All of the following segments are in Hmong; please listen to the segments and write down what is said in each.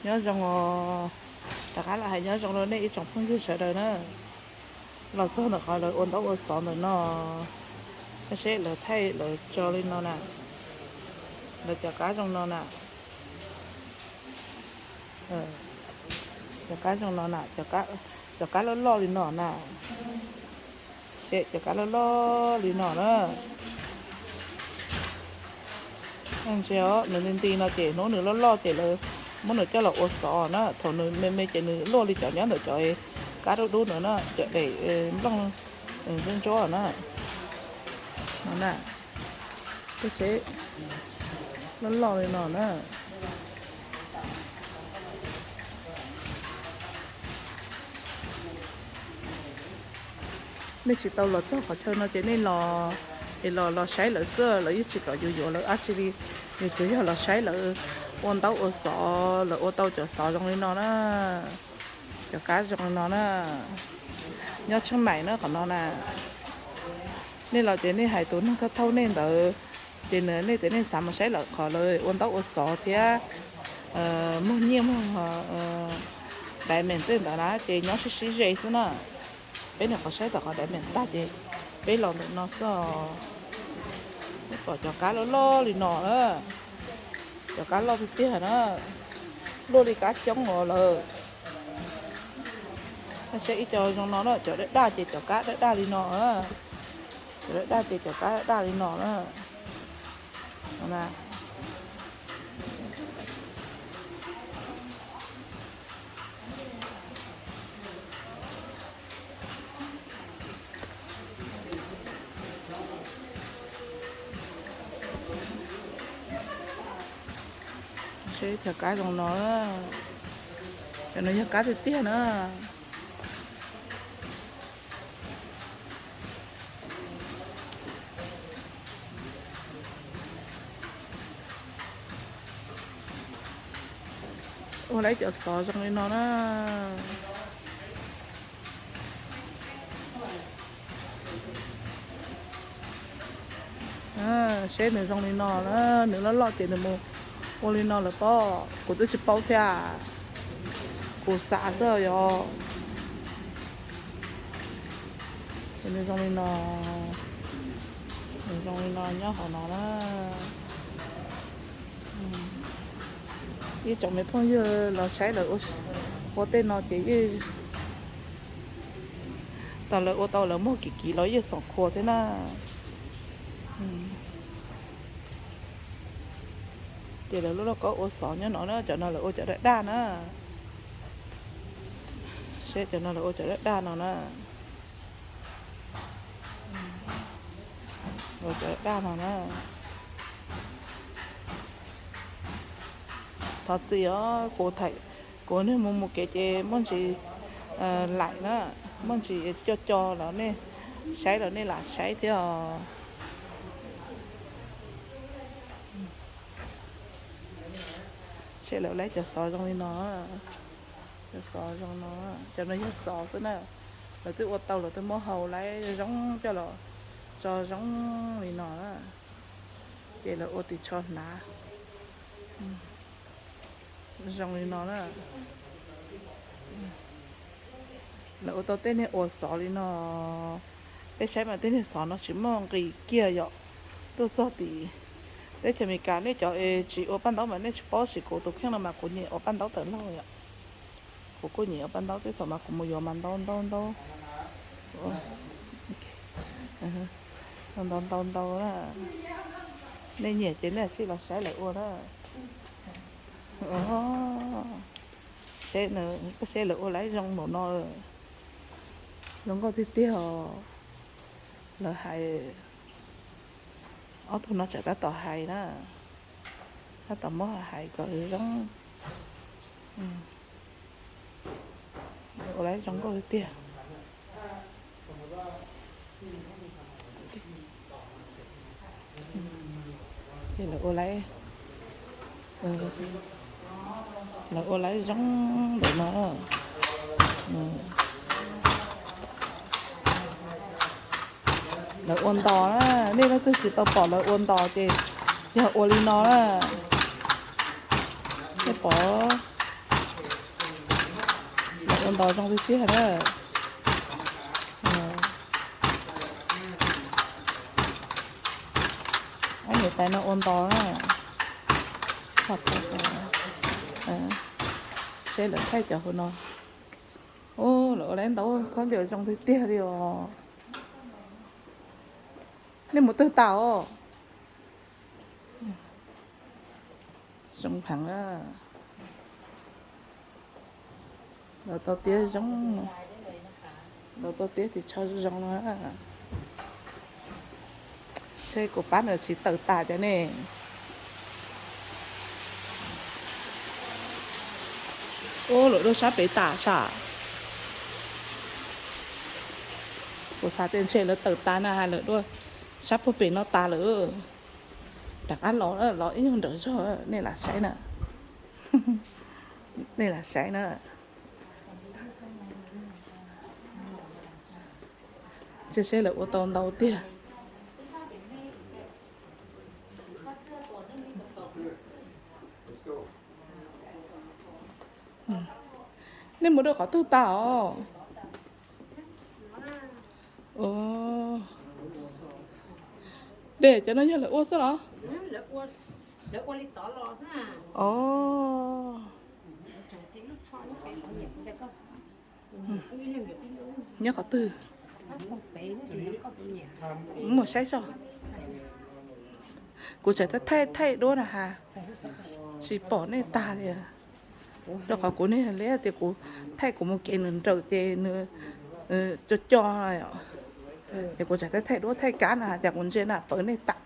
Nyob zoo os, rov qab los hais nyob zoo rau nej ib tsoom phooj ywg sawv daws na. Los txog ntawm qhov lawv ua ntaub ua xov ntawm no, nej saib lawv thaij lawv tso li no na. Lawv cov kab zoo no na. Cov kab zoo no na, cov kab loj loj li no na. Cov kab loj loj li no na. Ntsia os, nws nti nti no ces hnub nws loj loj ces lawv muab nws coj los ua xov na. Thaum nws me me ces nws luaj li cov nyob ntawm cov kab dub dub ntawd na, cov daim nplooj ntsuab ntsuab na. No na, loj loj li no na. Nej tsis tau los txog qhov chaw no ces nej los, es los los saib lawv xwb, lawv yeej tsis kom yus yuav lawv dab tsi li. Yus tsuas yog los saib lawv ua ntaub ua xov, lawv ua tau cov xov zoo li no na. Cov kab zoo li no na. Nyob Tsheej Maim na qhov no na. Nej los ces nej hais tus neeg thauj thauj nej ntawd, ces nws, nej tias nej xav mus saib lawv qhov lawv ua ntaub ua xov thiab muag nyiaj muag diamond tej ntawd na ces nyob sib sib ze xwb na. Peb nyuam qhuav saib tom qhov diamond tag ces peb los ntawm no xwb os. Peb pom cov kab loj loj li no na. Cov kab loj tiag tiag na. Luaj li kab xyoob os lawm. Saib ib co zoo no na, cov daj daj ces cov kab daj daj li no. Cov daj daj ces cov kab daj daj li no na. Saib cov kab zoo no, cov no yog kab tiag tiag na. Ua lawv cov xov zoo li no na. Seb nws zoo li no na, nws loj loj ces nws mus ua li no lawm pob, kuv twb tsis paub thiab. Kuv xav xwb yog. Ces nws zoo li no, nws zoo li no nyob hauv no na. Ib tsoom me phooj ywg los saib lawv ua tej no ces yeej, thaum lawv ua tau lawv muag kim kim los yeej xoom khuas thiab na. Ces lawv lub lauj kaub ua xov nyob no na, cov no lawv ua cov daj daj na. Seb cov no lawv ua cov daj daj no na. Ua cov daj daj no na. Thov txim os, kuv thaum kuv niag mus mus kev ces muaj ntsis laim na, muaj ntsis co co los nej saib los nej lam saib thiab os. Seb lawv laib cov xov zoo li no, cov xov zoo no, cov no yog xov xwb na. Lawv twb ua tau lawv twb muab hau laib zoo coj los tso zoo li no na. Ces lawv ua ris tsho hnav zoo li no na. Lawv ua tau tej niag ua xov li no. Peb saib mas tej niag xov no tsis muaj nqis kiag yom. Tuaj txog tim teb chaws Amelikas nej cov es tsis ua paj ntaub mas nej tsis paub, tab sis kuv tus kheej no mas kuv nyiam ua paj ntaub tawm lauj yom. Kuv kuj nyiam ua paj ntaub, tej thaum mas kuv mus yuav mas ntau ntau ntau, ntau ntau ntau na. Nej nyiam ces nej sim los saib lawv ua na. Seb, koj seb lawv ua laib zoo npaum no, zoo nkauj tiag tiag os. Lawv hais, ob tug no tseem tab tom hais na, tab tom muab hais kom zoo. Ua laib zoo nkauj tiag tiag. Ces lawv ua laib, lawv ua laib zoo ntawm no. Lawv ua ntos na, nej leej twg tsis tau pom lawv ua ntos ces Yog ua li no na, nej pom, ua ntos zoo tiag tiag na. Ab, niam tais no ua ntos na. Seb lawv thaij cov hauv no. Ua, lawv ua lab ntaub khaub ncaws zoo tiag tiag li os. Nej mus twg tas os? Zoo heev na. Lawv tau tiab zoo, lawv tau tiab ris tsho zoo no. Seb kuv pab nws tsis tawm tas cov ne. Ua, lawv dua sab pem tas sas. Kuv xav tias ntshe lawv tawm tas na, lawv dua sab puag pem no tas lawm. Rov qab los, los ib nyuag nrawm zog, nej lam saib na. Nej lam saib na. Ntsia seb lawv ua tau ntau tiag. Nej mus dua qhov twg tas os? Dej cov no yog lawv ua xwb los? Os. Nyob qhov twg? Mus saib tso. Kuv tseem thaij thaij duab na has, tsis pom nej tag li. Rau qhov kuv niag hleb tias kuv thaij kuv mus kev nws nrawm ces nws co co, ces kuv tseem thaij thaij duab thaij kab na has, cas kuv ntsia na pawv nej tas.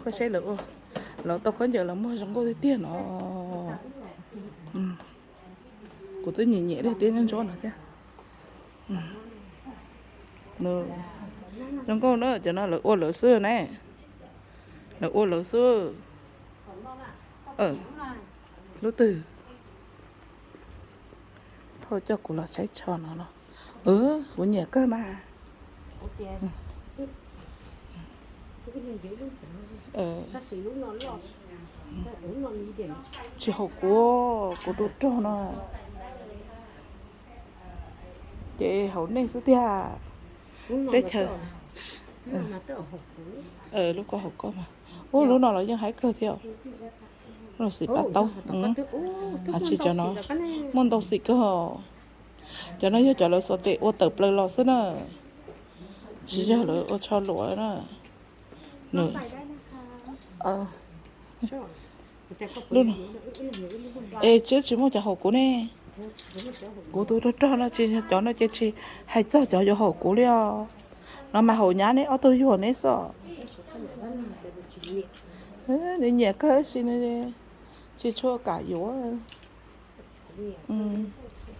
Koj saib lawv, lawv tau khaub ncaws lawv muag zoo nkauj tiag tiag no. Kuv twb nyiam nyiam dej tiab ntsuab no thiab. Zoo nkauj na, cov no lawv ua lawv xwb ne. Lawv ua lawv xwb. Lub twg? Thauj coj kuv los saib tsho no no. Kuv nyiam kawg mas. Tsis haum kuv, kuv tus rog no. Ces haum nej xwb tiag. Teb chaws, lub koj haum koj mas. Ub, lub no los yeej haib kawg thiab. Lub xim pab taub. Tsis, cov no muaj ntau xim kawg. Cov no yog cov lawv xuas tes ua tawm plaws los xwb na. Tsis yog lawv ua tsho luam na. Es tsis, tsis muaj cov haum kuv ne. Kuv tus rog rog no tsis, cov no ces tsis hais txog cov yuav haum kuv li os. No mas haum nyab neb ob tug yuag neb xwb. Nws nyiam kawg tab sis nws tsis tshua kam yuav.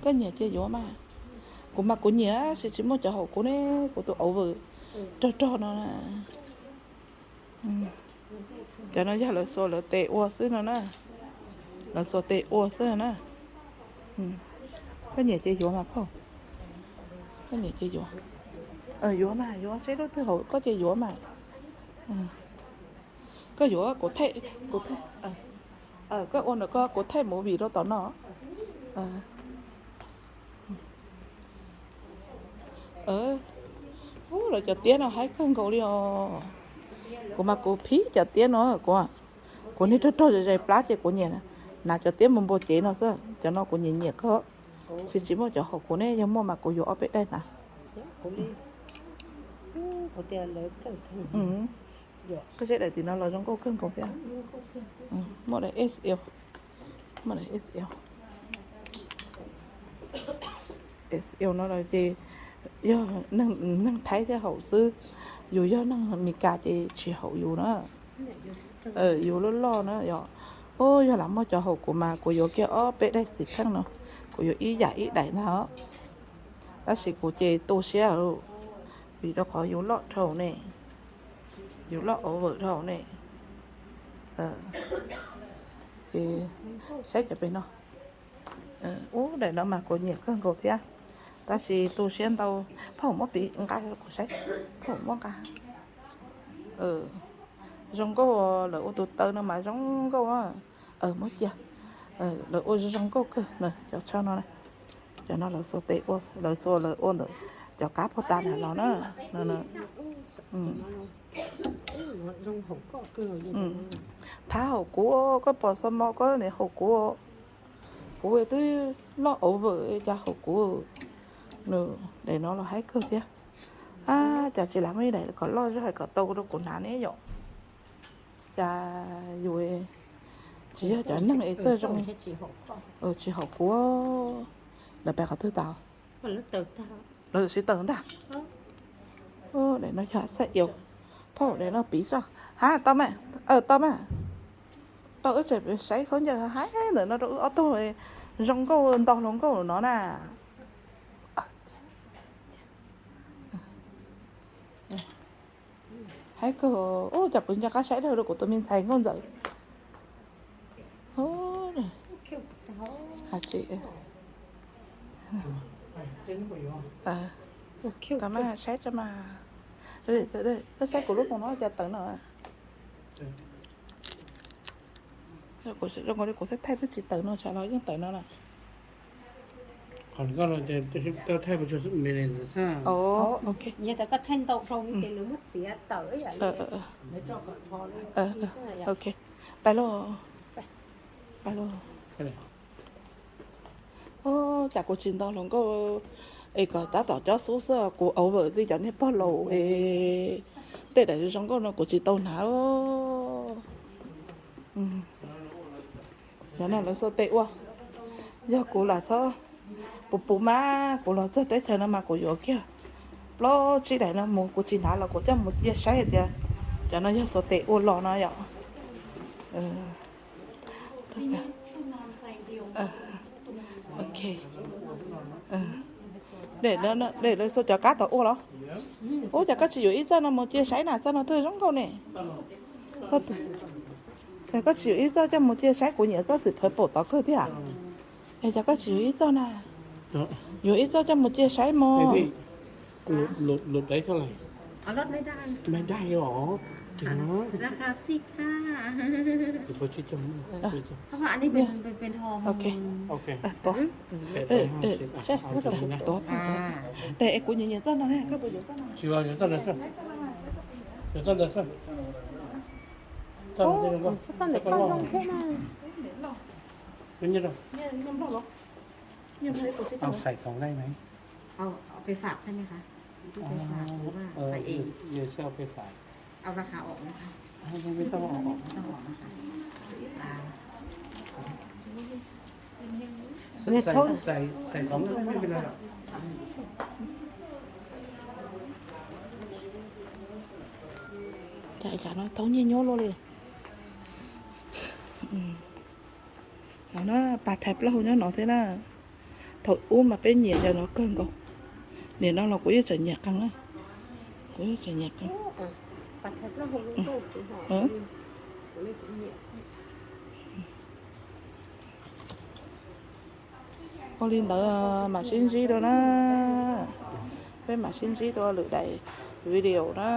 Koj nyiam ces yuav mas. Kuv mas kuv nyiam tab sis tsis muaj cov haum kuv ne, kuv tus over rog rog no. Cov no yog lawv xuas lawv tes ua xwb no na. Lawv xuas tes ua xwb na. Koj nyiam ces yuav mas phauj. Koj nyiam ces yuav. Yuav mas, yuav seb lub twg haum koj ces yuav mas. Koj yuav kuv thaij, kuv thaij, koj ua ntawm koj kuv thaij movie rau tom no. Ub, lawv cov tiab no haib kawg nkaus li os. Kuv mas kuv phib cov tiab no, kuv, kuv niag rog rog zais zais plab ces kuv nyiam hnav cov tiab npua npua cev no xwb, cov no kuv nyiam nyiam kawg. Tsis, tsis muaj cov haum kuv ne, yog muaj mas kuv yuav ob peb daim hnav. Koj saib daim tim no los zoo nkauj kawg nkaus thiab. Muaj daim S L, muaj daim S L. S L no ces yog neeg Thaib thiaj haum xwb, yus yog neeg Meskas ces tsis haum yus na. Yus loj loj na yom. Ub, yog lam muaj cov haum kuv mas kuv yuav kiag ob peb daim xim pheej no, kuv yuav ib yam ib daim ntag os. Tab sis kuv ces tu siab vim rau qhov yus loj dhau ne, yus loj over dhau ne. Ces saib cov pem no. Ub, daim no mas kuv nyiam kawg nkaus thiab, tab sis tu siab ntau. Phauj muab piv nqa kuv saib, phauj muab nqa. Zoo nkauj, lawv ua tus taw no mas zoo nkauj. Muab cia, lawv ua zoo nkauj kawg. Cov tsho no, cov no lawv xuas tes ua, lawv xuas lawv ua ntawm cov kab pog tas na los na. Thab haum kuv, koj pom xo mo koj niam haum kuv. Kuv twb loj over cas haum kuv. Nws daim no los haib kawg thiab. Ab, cas tsis lam muaj ib daim kom loj zog kom tau rau kuv hnav ne yom? Cas yus tsis yog cov neeg es txawj zoo, tsis haum kuv. Lawv pais qhov twg tau? Lawv sib tawm ntag. Daim no yog xaj ias, phauj, daim no piv soj. Ha, tau mas, tau mas. Tau, wb tseem saib khaub ncaws haib ntawm no rau wb ob tug zoo nkauj ntau hluas nkauj no na. Haib kawg. Ub, cas kuv nco qab saib dhau rau kuv tus me ntxhais nkauj ntxawm. Tau mas, saib tso mas. Koj saib kuv lub poom no cas tawm no. Zoo nkaus kuv thaij thaij twb tsis tawm no, tsam los yeej tawm no na. Qhov koj los thaij, thaij ntau dhau ces nws muab txiav tawm. Ok, pais lauj. Pais lauj. Ub, cas kuv tsis nto hluas nkauj es kom tab tom cob xub xwb, kuv over li cov niag pog laus es tej daim zoo nkauj no kuv tsis tau hnav. Cov no lawv xuas tes ua. Yog kuv lam txhob puv puv mas kuv los txog teb chaws no mas kuv yuav kiag plaub tsib daim no mus, kuv tsis hnav los kuv coj mus cia saib hais tias cov no yog xuas tes ua los no yom. Ok. Daim lawv xuas cov kab tom ua los? Ub, cas koj tsis yuav ib txoj no mus cia saib na, txoj no twb zoo nkauj ne. Koj tsis yuav ib txoj coj mus cia saib, kuv nyiam txoj xwm phav pom tod kawg thiab. Es cas koj tsis yuav ib txoj na? Yuav ib txoj coj mus cia saib mog. Es kuv nyiam nyiam txoj no, koj puas yuav txoj no? Nyiam Nplog los? Nyiam Nplog, ib puas tsib caug? Xais khoom dai mas. Ao, aoไปฝากใช่ไหมคะ? Ao, aoไปฝากหรือว่าใส่เอง? Ao raขาออกไหมคะ? ไม่ต้องเอาออก ไม่ต้องออกนะคะ อ่า ใส่ ใส่ ใส่ของไม่เป็นไรหรอก Cas cov no tau nyiaj nyuaj luaj li. No na, pas thaiv plaub hau nyob no thiab na. Thaum ub mas peb nyiam cov no kawg nkaus. Nim no los kuv yeej tseem nyiam qees na. Kuv yeej tseem nyiam qees. Ua li ntawd mam sib ntsib dua na. Peb mam sib ntsib dua lwm daim video na.